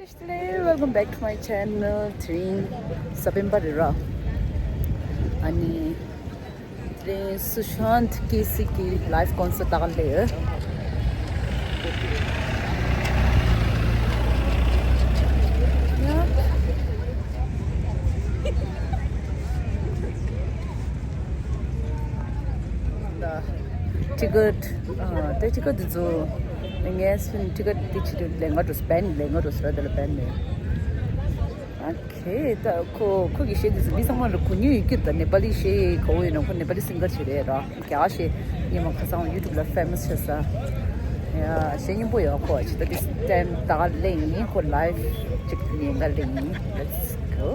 Welcome back to my channel. Today, September ra. Ani today SUSHANT KC ki live concert dagal le. Ticket, the ticket is so. Yes, ticket ticket lenga to spend lenga to spread the pen. Okay, the ko gishi this bisama lo kunyu ikit the Nepali she ko Nepali singer chide ra. Kya she yema khasang YouTube la famous chasa. Ya she yin boy ko chita this time ta lengi ko live chik ni ngal lengi. Let's go.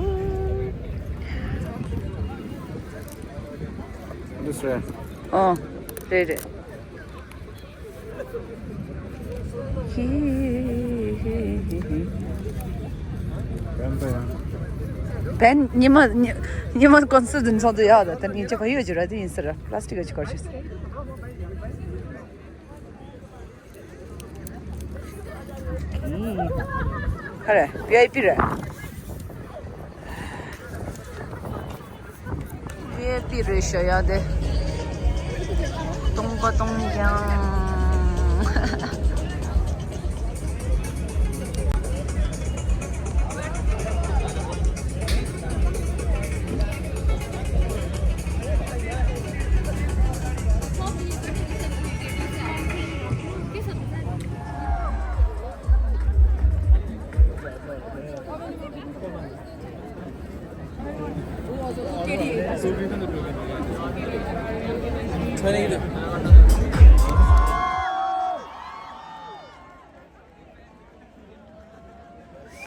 This way. Oh, ready. Ben nima concert so ya da tan niche bhayo jura din sir plastic ach korchis hare VIP re VIP re shaya de tongpa tongyang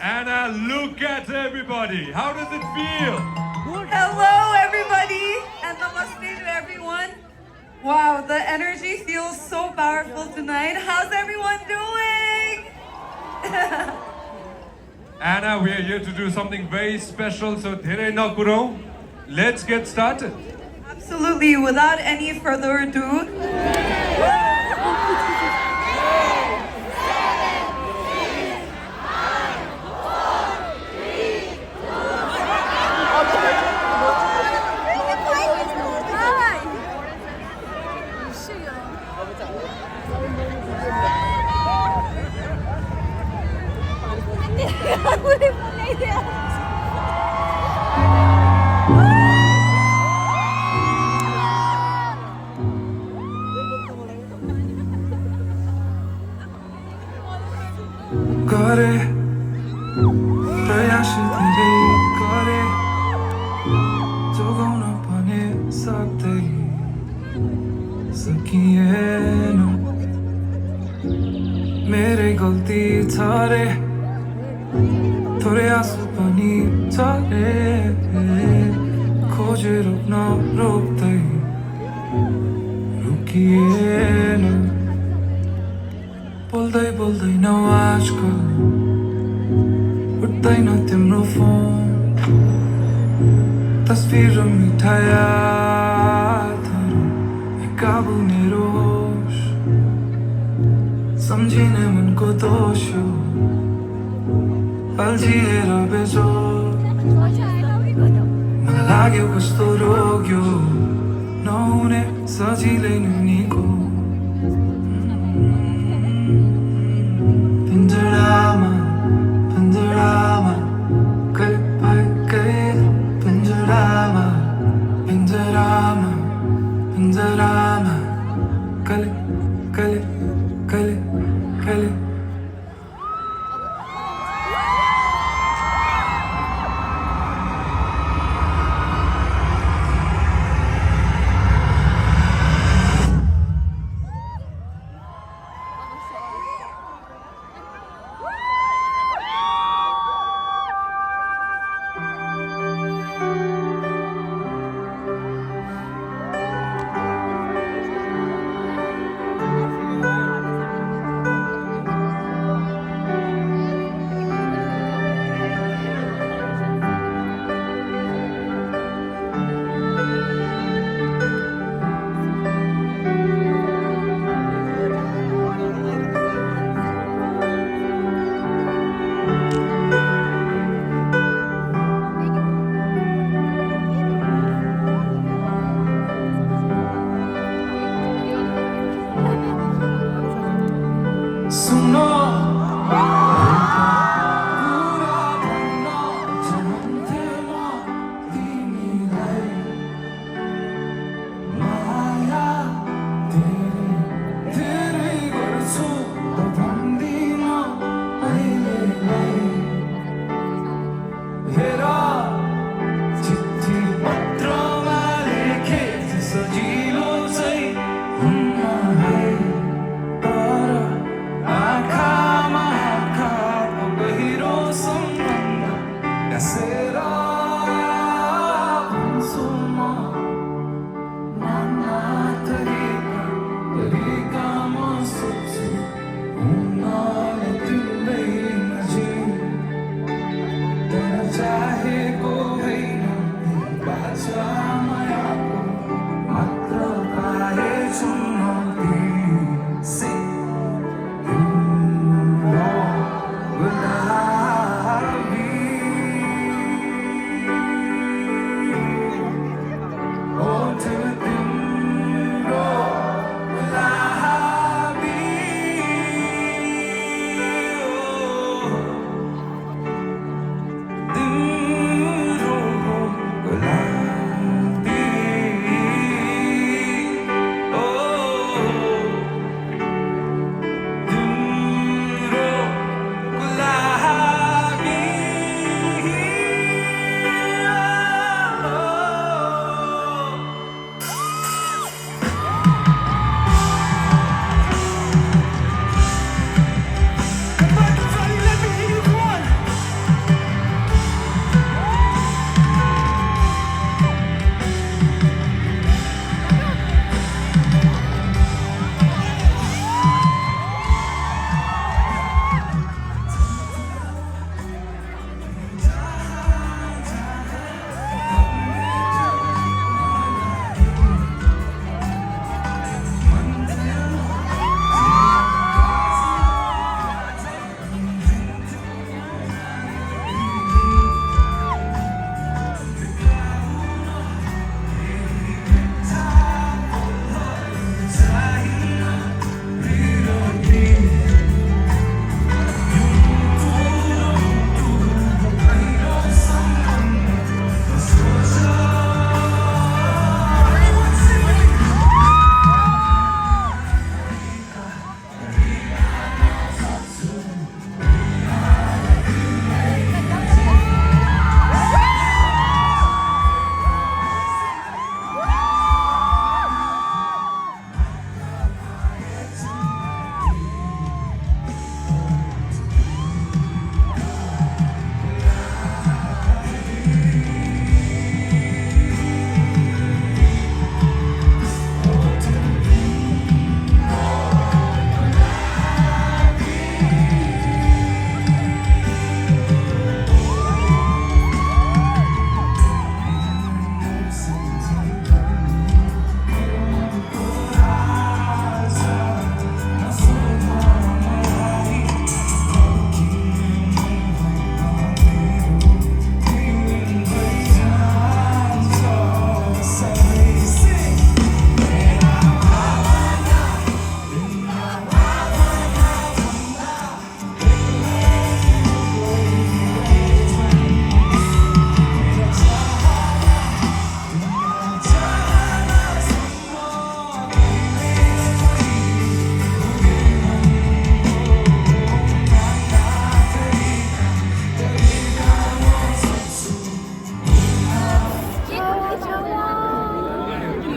Anna, look at everybody. How does it feel? Hello, everybody, and namaste to everyone. Wow, the energy feels so powerful tonight. How's everyone doing? Anna, we are here to do something very special. So, dhere na kuro. Let's get started. Absolutely, without any further ado. Gore, प्रयास तेरे करे, जो गाना बने सकते सकिए न, मेरे गलती थारे, थोड़े आंसू बनी थारे, खोजे रुकना रोकते रुकिए न. बोल्दै न आजकल उठ्दैन तिम्रो फोन तस्बिर मिठा यादहरू काबु मेरो होस सम्झिने मनको दोष हो अल्झिएर बेजोर मलाई लाग्यो कस्तो रोग यो नहुने सजिलै निको Pinjarama, kay Pinjarama, kali.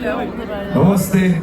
Namaste.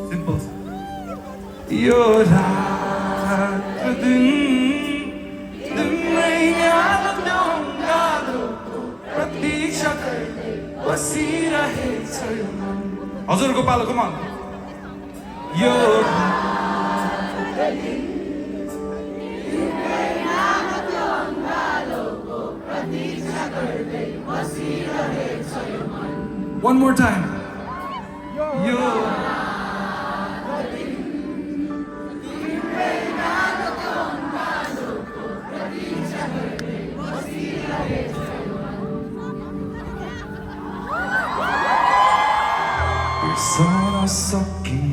Simple. हजुरको पालो, come on. One more time. Sana sakin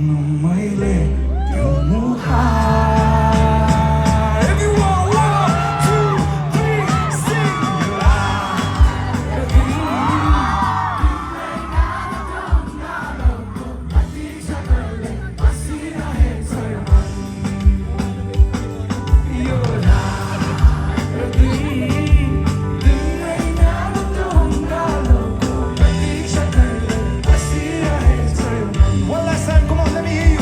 maile yumuha. Everyone, 1, 2, 3, sing. One last time, come on, let me hear you.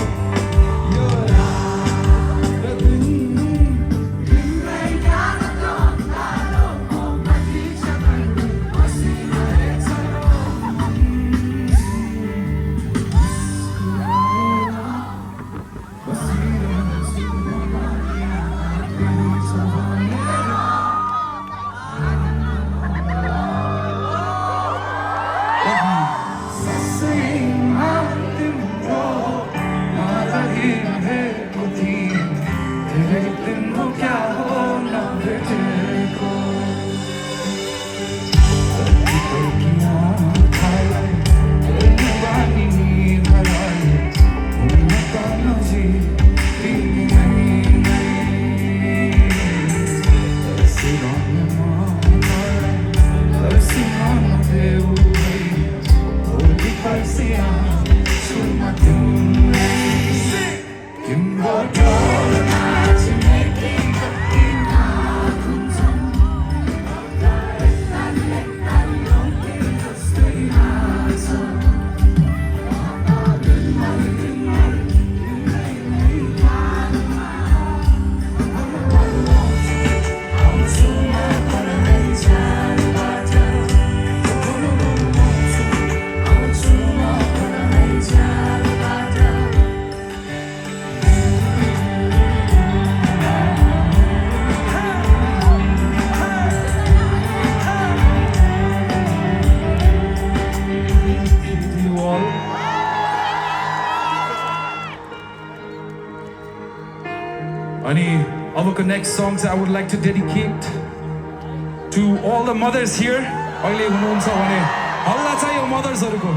अनि अबको नेक्स्ट सङ चाहिँ I would like to dedicate to all the mothers here. अहिले हुनुहुन्छ भने हल्ला चाहियो मदर्सहरुको.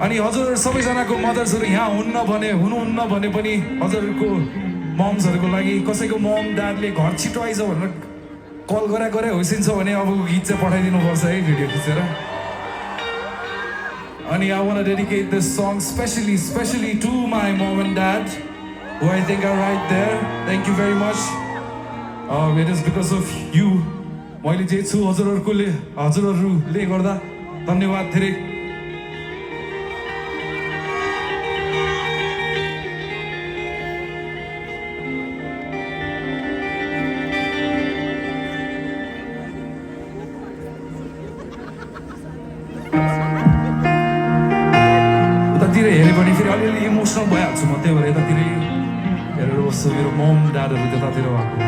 अनि हजुरहरु सबैजनाको मदर्सहरु यहाँ हुनुहुन्न भने पनि हजुरहरुको मम्सहरुको लागि कसैको मम ड्याडले घर छिटो आइज भनेर कल गरे होसिन्छ भने अबको गीत चाहिँ पठाइदिनु पर्छ है भिडियो खिचेर. And I want to dedicate this song especially to my mom and dad, who I think are right there. Thank you very much. It is because of you. मैले जे छु हजुरहरुले गर्दा धन्यवाद धेरै. हेरे भने फेरि अलिअलि इमोसनल भइहाल्छु म, त्यही भएर यतातिरै हेरेर बस्छु. मेरो मम ड्याडहरु त्यतातिर भएको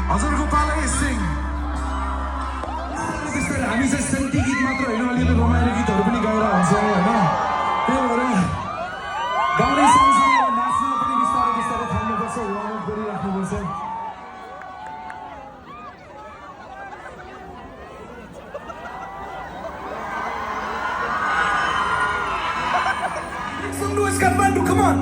हजुरको पालै सिंह हामी चाहिँ सेन्टी गीत मात्र होइन अलिअलि रमाइलो गीतहरू पनि गाएर हुन्छौँ होइन त्यही भएर गाउने सँगसँगै नाच्न पनि बिस्तारै बिस्तारै थाल्नुपर्छ warm up गरिराख्नुपर्छ Make some noise, Kathmandu, come on!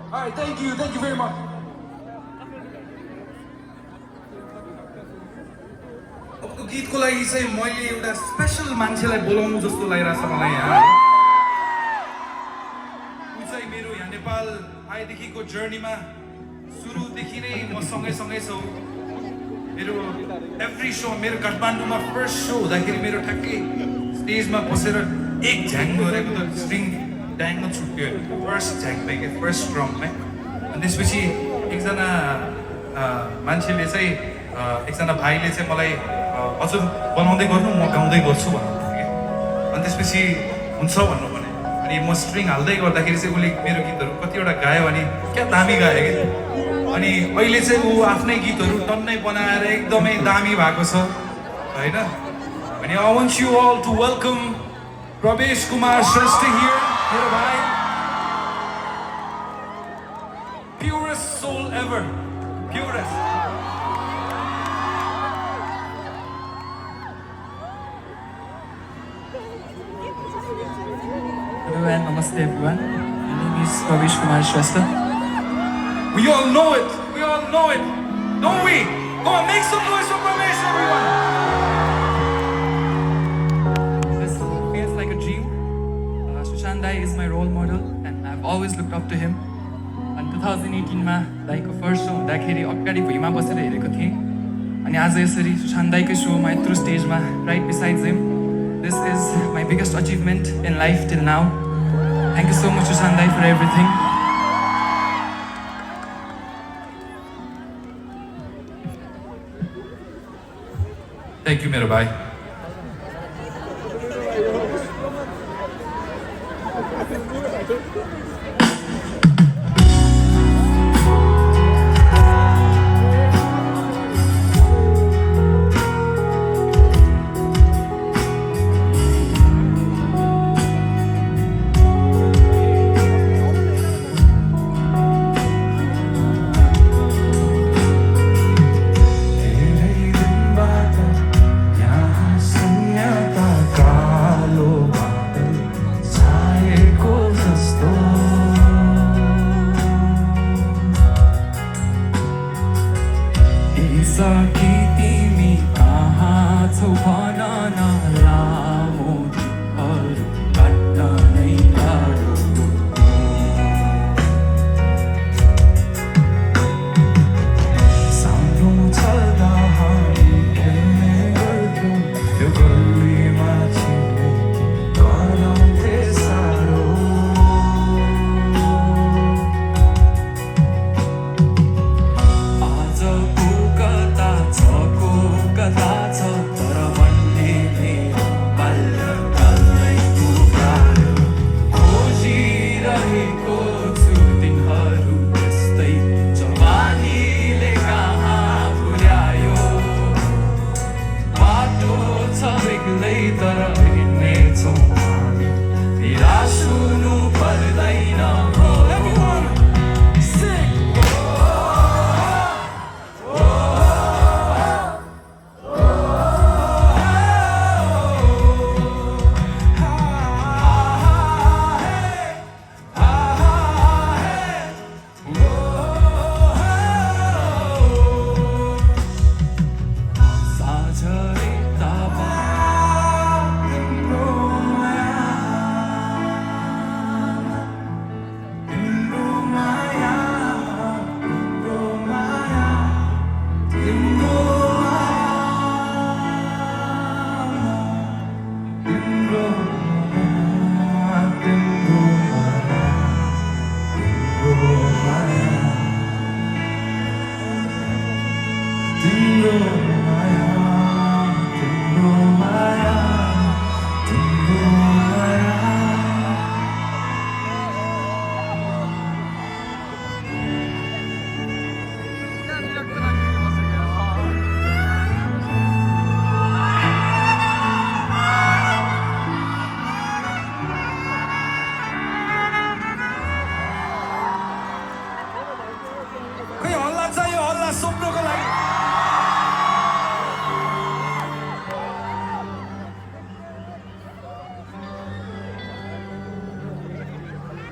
Alright, thank you very much. अब गीतको लागि चाहिँ मैले एउटा स्पेशल मान्छेलाई बोलाउनु जस्तो लागिरहेछ मलाई यहाँ उ चाहिँ मेरो यहाँ नेपाल आएदेखिको जर्नीमा सुरुदेखि नै म सँगै छौ मेरो एभ्री शो मेरो काठमाडौँमा फर्स्ट शो हुँदाखेरि मेरो ठ्याक्कै स्टेजमा बसेर एक झ्याङ गरेको त स्ट्रिङ ड्याङ्ग छुट्यो फर्स्ट झ्याङमै के फर्स्ट ड्रममै अनि त्यसपछि एकजना मान्छेले चाहिँ एकजना भाइले चाहिँ मलाई हजुर बनाउँदै गर्नु म गाउँदै गर्छु भन्नुहुन्थ्यो कि अनि त्यसपछि हुन्छ भन्नु भने अनि म स्ट्रिङ हाल्दै गर्दाखेरि चाहिँ उसले मेरो गीतहरू कतिवटा गायो अनि क्या दामी गायो कि अनि अहिले चाहिँ ऊ आफ्नै गीतहरू टन्नै बनाएर एकदमै दामी भएको छ होइन अनि I want you all to welcome Prabesh Kumar Shrestha here मेरो भाइ purest soul ever purest Hello and namaste everyone. My name is Pravesh Kumar Shrestha. we all know it don't we go on make some noise for Pravesh everyone This feels like a dream. Sushant Dai is my role model and I've always looked up to him. In 2018 मा दाइको first show हुँदाखेरि अगाडि भुइँमा बसेर हेरेको थिएँ अनि आज यसरी सुशान्त दाइको शोमा यत्रो स्टेजमा right besides him this is my biggest achievement in life till now thank you so much Sushant दाइ फर एभ्रिथिङ thank you मेरो भाइ कालो बादल छाएको जस्तो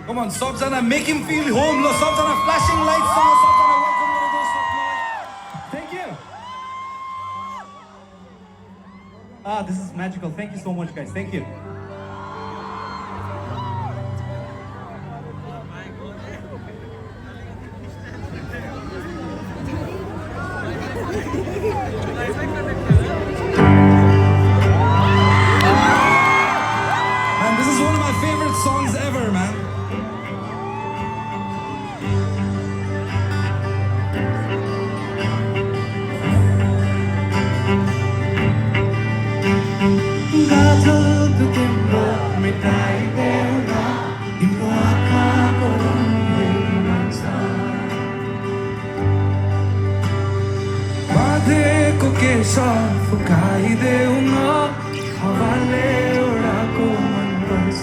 Come on, सबजना make him feel home. Lo, सबजना flashing lights. सबजना welcome गरेको सबलाई. Thank you. This is magical. Thank you so much, guys. Thank you. Man, this is one of my favorite songs ever, man. बाँधेको केश फुकाइदेऊ न हावाले उडाको मन पर्छ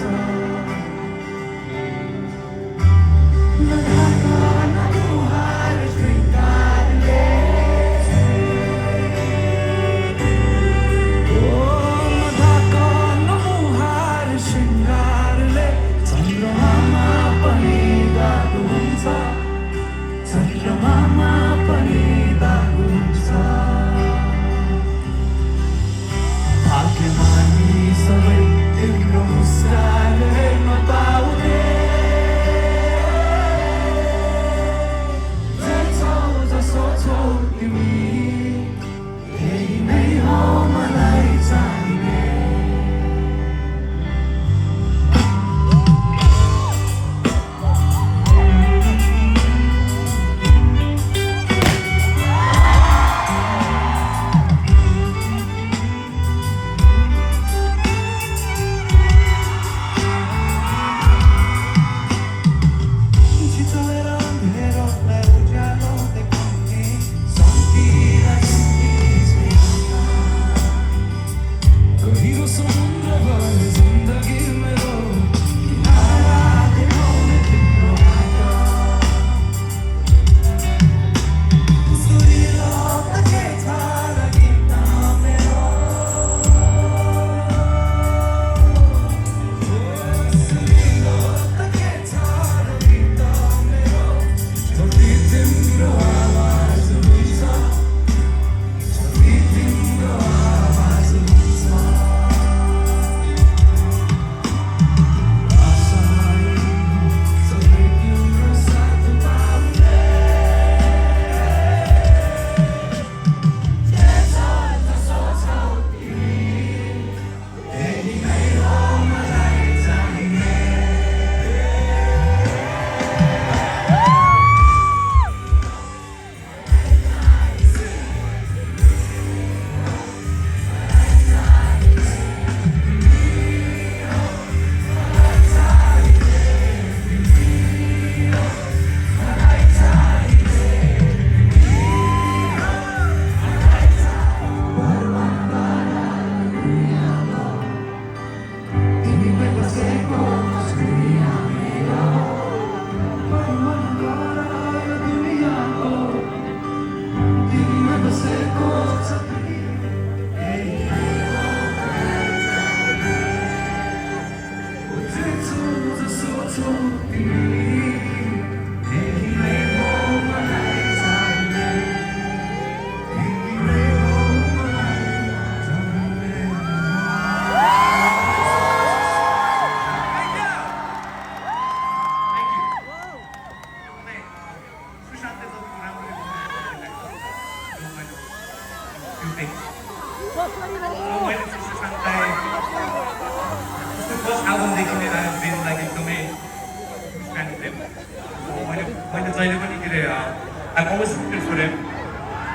I've always rooted for him.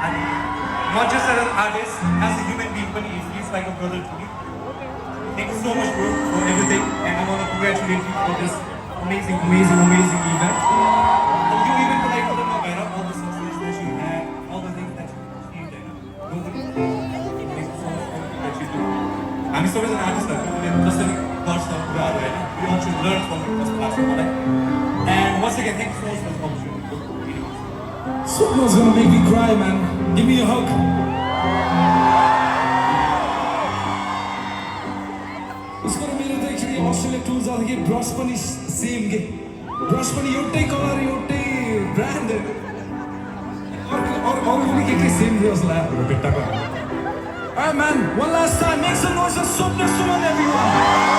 And not just as an artist, as a human being, but he's like a brother to me. Thank you so much, bro, for everything. And I want to congratulate you for this amazing, amazing, amazing event. And you even for like all the success that you had, all the things that you achieved, and nobody. Thank you so much for everything that you do. I'm so as an artist, just a lots of we all should learn from it as possible. And once again, thank you so much for this opportunity. Swapna's gonna make me cry, man. Give me a hug. उसको र मेरो त एकचोटि Australia tour जाँदाखेरि brush पनि same के brush पनि एउटै कलर एउटै ब्रान्ड अरू पनि के सेम ब्रश लगाएर भेट्टाको Alright man, one last time, make some noise for Swapna Suman everyone!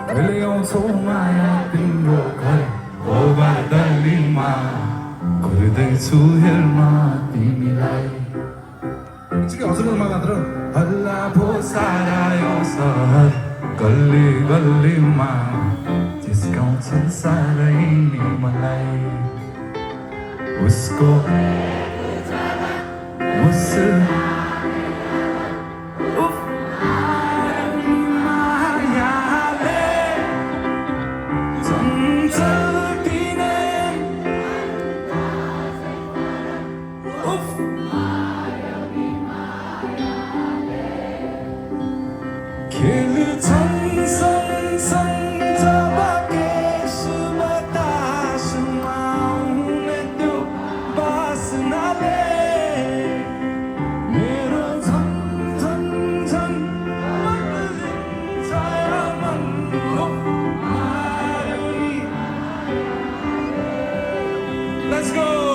कहिले आउँछौ माया तिम्रो घर बादलीमा गर्दैछु हेर्न तिमीलाई हजुरमा मात्र हल्ला भो सारा यो सहर गल्ली गल्लीमा जिस्काउँछन् सारै नि मलाई उसको मुस्कान Let's go!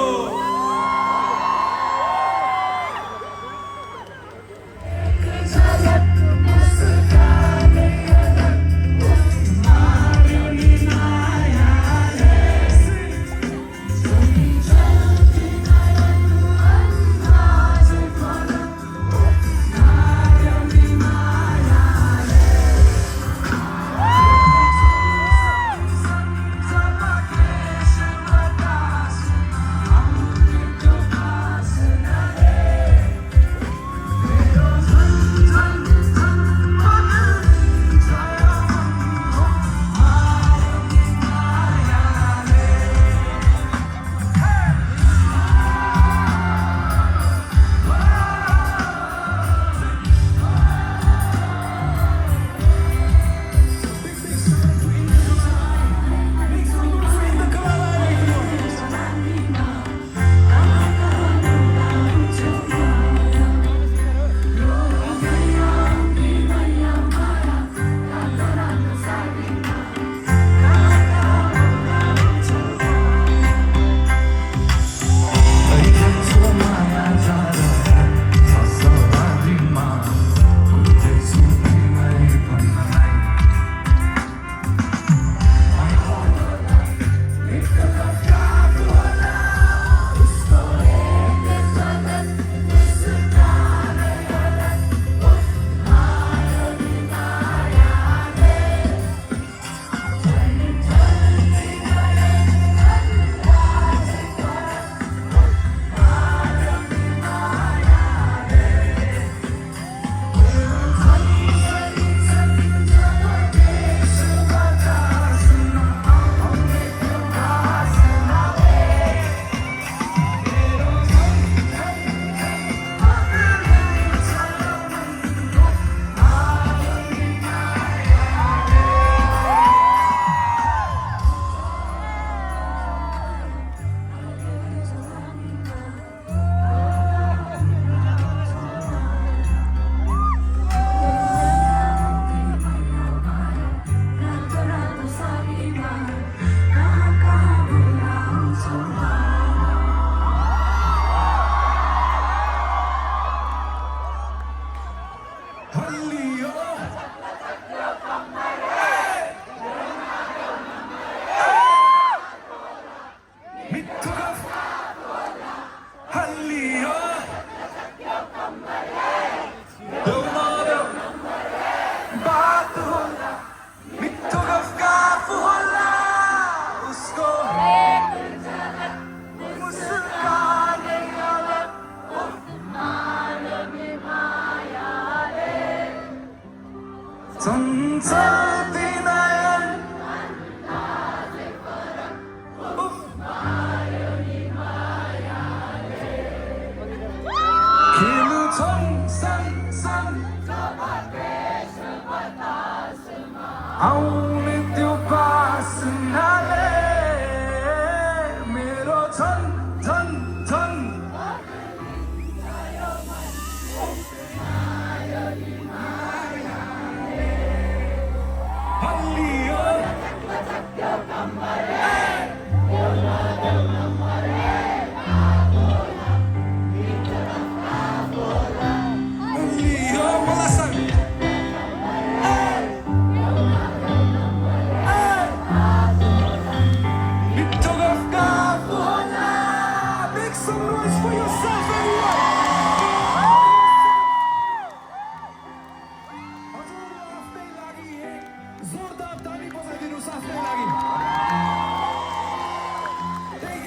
आउने त्यो बासनाले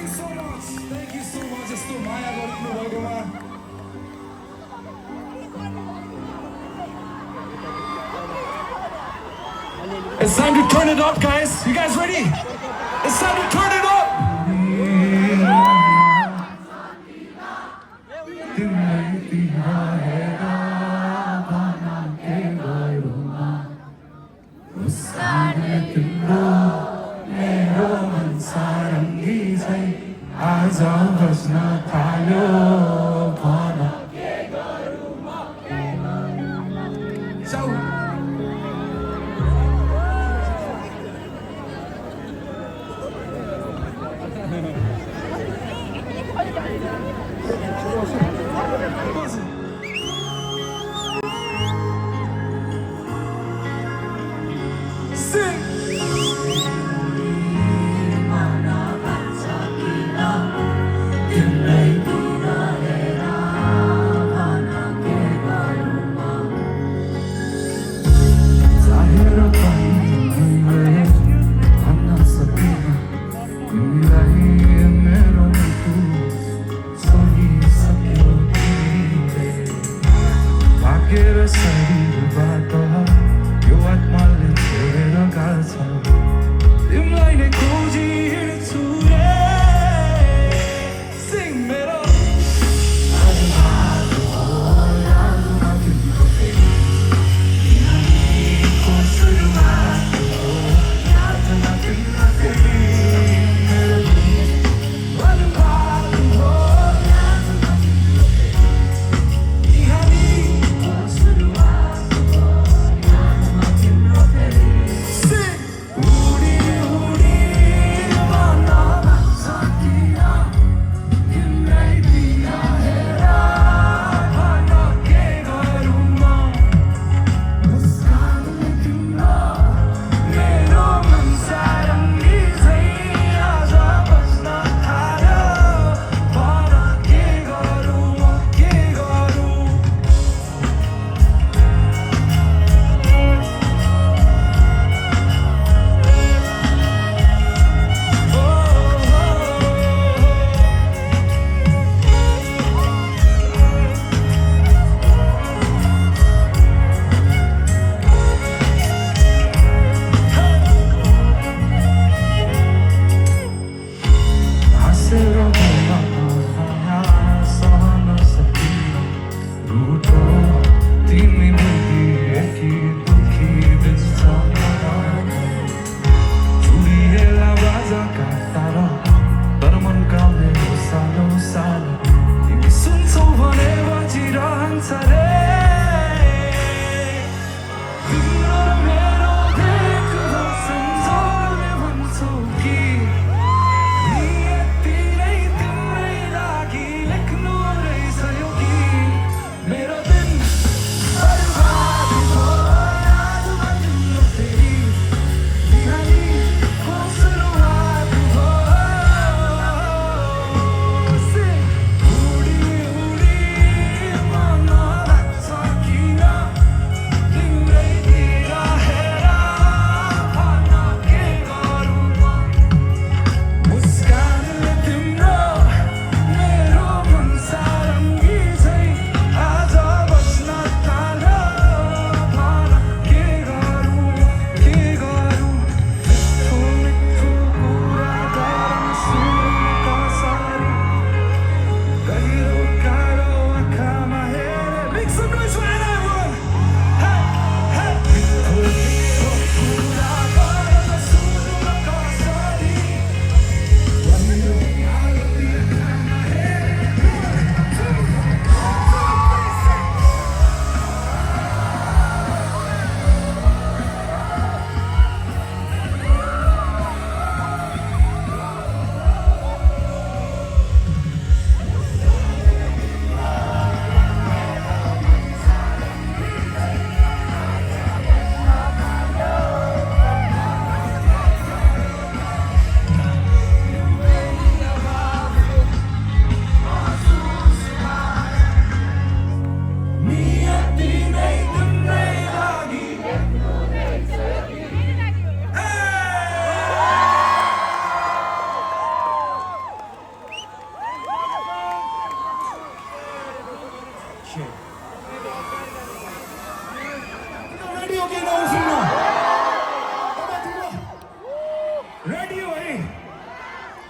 you so much. Thank you so much. यस्तो माया गरिदिनु भएकोमा It's time to turn it up, guys. You guys ready? It's time to turn it up. आज बस्न थाल्यो भन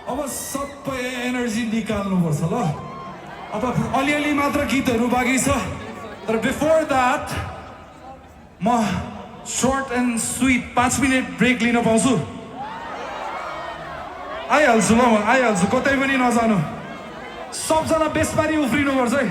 अब सबै एनर्जी निकाल्नुपर्छ ल अब अलिअलि मात्र गीतहरू बाँकी छ तर बिफोर द्याट म short and sweet 5 minute break लिन पाउँछु आइहाल्छु ल म आइहाल्छु कतै पनि नजानु सबजना बेसबारी उफ्रिनुपर्छ है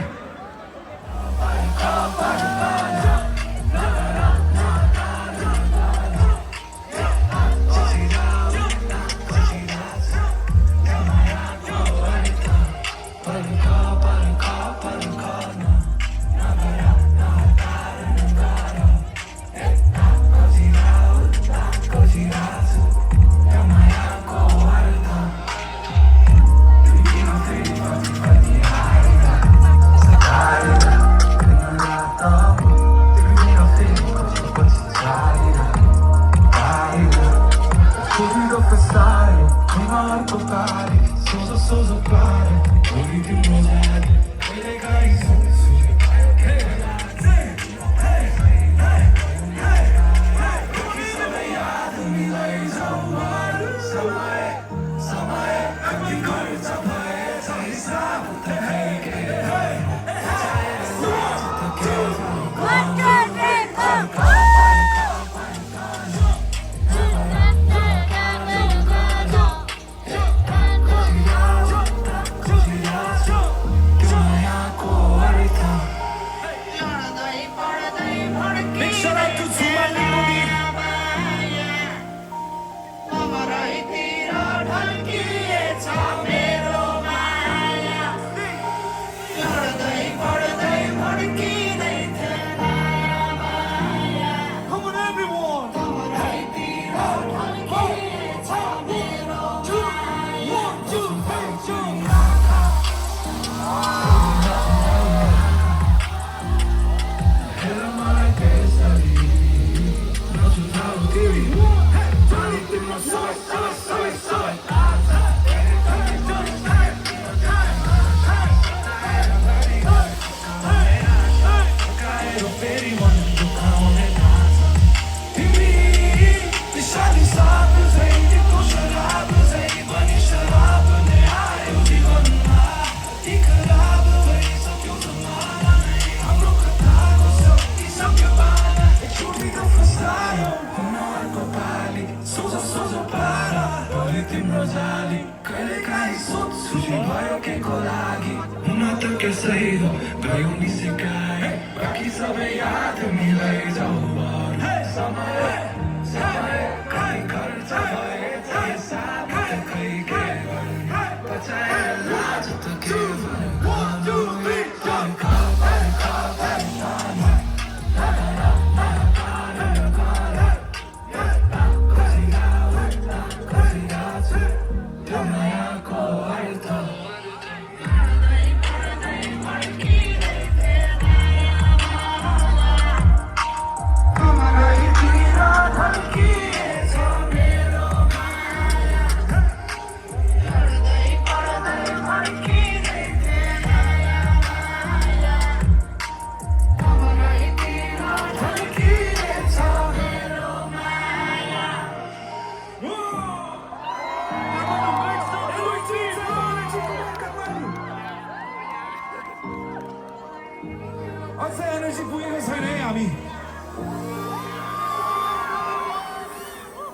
अझै एनर्जी पुगेको छैन है हामी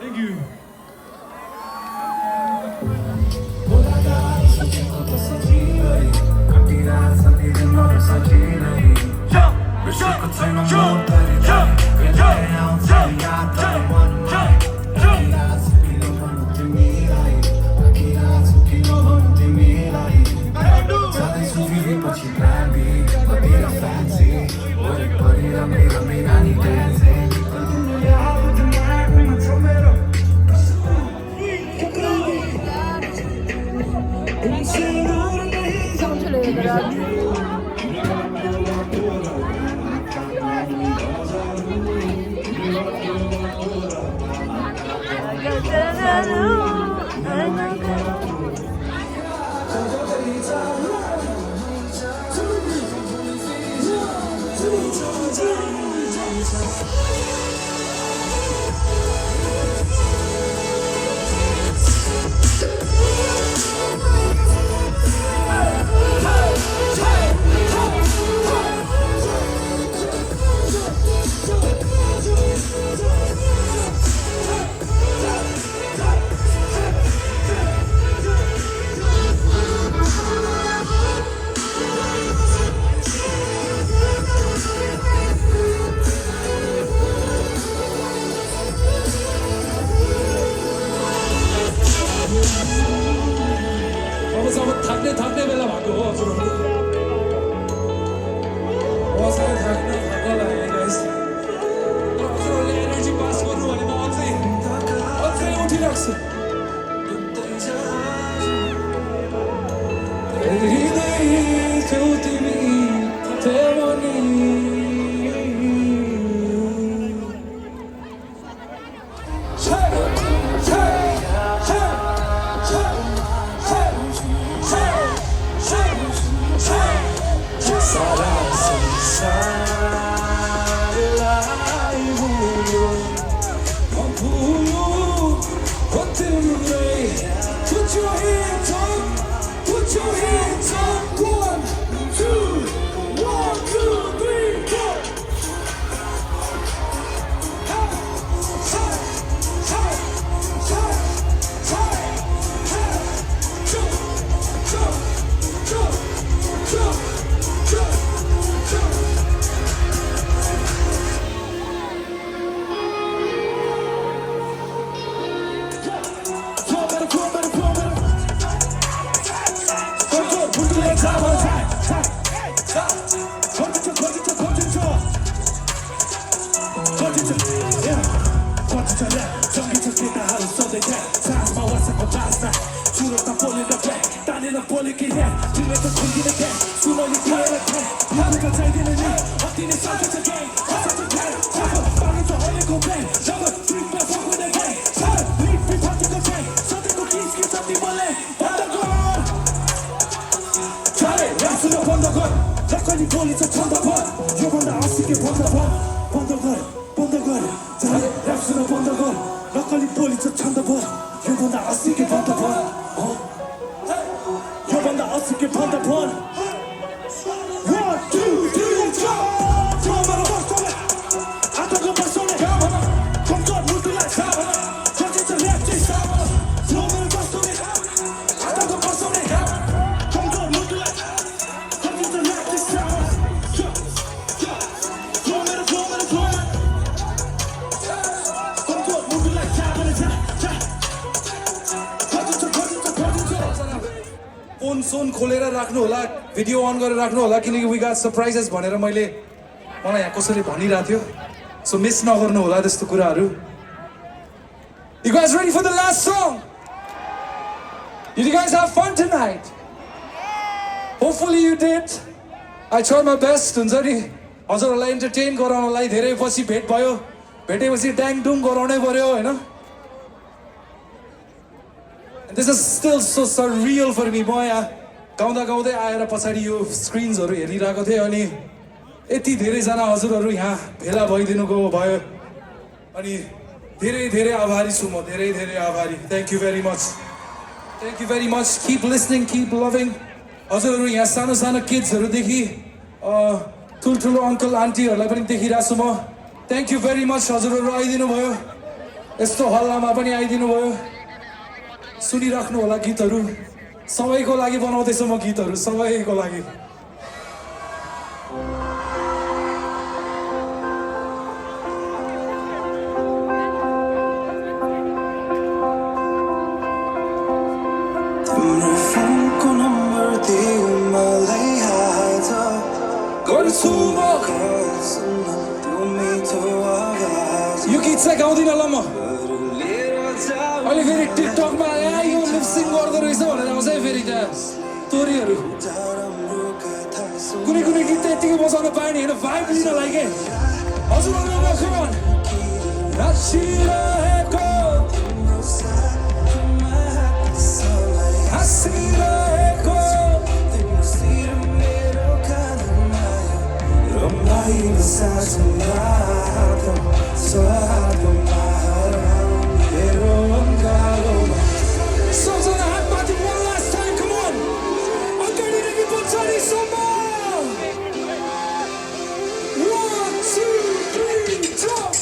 थ्याङ्क यू थाक्ने बेला भएको हो हजुरहरू मसँग थाक्न लाग्यो गाइस हजुरहरूले एनर्जी पास गर्नु भने म अझै उठिराख्छु हृदय थियो तिमी थियो नि फोन खोलेर राख्नु होला भिडियो अन गरेर राख्नु होला किनकि वी गॉट सरप्राइजेस भनेर मैले मलाई यहाँ कसैले भनिरहेको थियो सो मिस नगर्नु होला त्यस्तो कुराहरू You guys ready for the last song? Did you guys have fun tonight? Hopefully you did. I tried my best. हुन्छ नि हजुरहरूलाई एन्टरटेन गराउनलाई धेरै पछि भेट भयो भेटेपछि ड्याङ डुङ गराउनै पर्यो हैन This is still so surreal for me. म यहाँ गाउँदा गाउँदै आएर पछाडि यो स्क्रिन्सहरू हेरिरहेको थिएँ अनि यति धेरैजना हजुरहरू यहाँ भेला भइदिनुको भयो अनि धेरै धेरै आभारी छु म धेरै धेरै आभारी thank you very much keep listening keep loving हजुरहरू यहाँ सानो सानो किड्सहरूदेखि ठुल्ठुलो अङ्कल आन्टीहरूलाई पनि देखिरहेको छु म थ्याङ्क यू भेरी मच हजुरहरू आइदिनु भयो यस्तो हल्लामा पनि आइदिनु भयो सुनिराख्नु होला गीतहरू सबैको लागि बनाउँदैछु म गीतहरू सबैको लागि तिम्रो फोनको नम्बर दिउ मलाई आज गर्छु म त्यो मिठो आवाज यो गीत चाहिँ गाउँदिन ल म अहिले फेरि टिकटकमा यो लिपसिङ गर्दो रहेछ भनेर आउँछ है फेरि त्यहाँ स्टोरीहरू कुनै कुनै गीत त यतिकै बजाउन पाएन होइन भाइब लिनलाई के हजुरहरू नाचिरहेको हाँसिरहेको रमाइलो साँझमा स्वादमा मेरो अङ्गालोमा सबजना हात माथि one last time come on अगाडिदेखि पछाडिसम्म 1 2 3 jump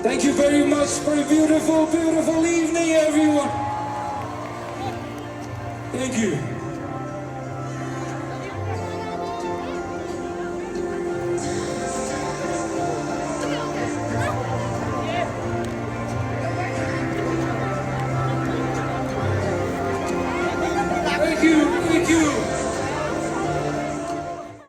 Thank you very much for a beautiful, beautiful evening, everyone. Thank you.